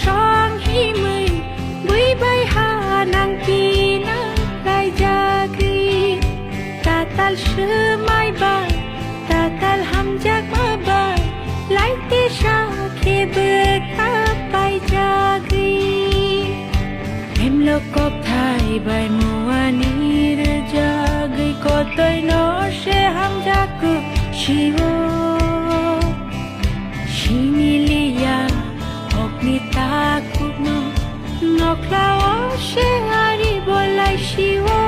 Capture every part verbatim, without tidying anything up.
Song himwi bui bai ha nang pinang laijagwi. Tatal swmai bai, tatal hamjakma bai, laitisa khe bwkha paijagwi. Himlo kokthai bai muani rwjagwi, kotoi no se hamjago siwo. Siniliya hokni takhukno, nokhlao se ari bolai siwo.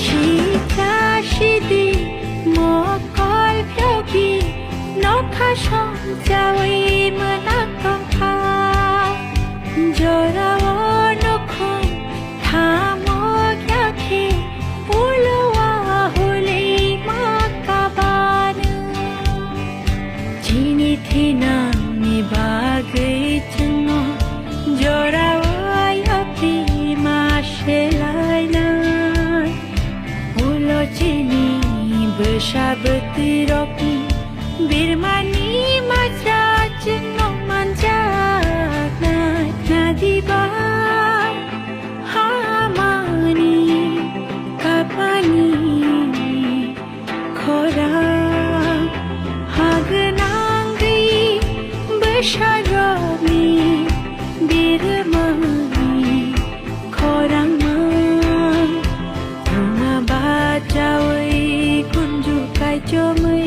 Sita sidi mokol phyogi nokha songjawi mwnak tongkha. Jorao nukhung thamok yakhe ulo ahuli ma kabanu. Chini thinangni bagwi chwngno jorao yapri ma selaina. Ulo chini bwsa bwtwirokni birmani majra chwngno manjaknai. Nadiba hamani kapani khorang ha gwnangwi bwsarokni birmani khorangma. Ruma bachawi kunju kaichomwi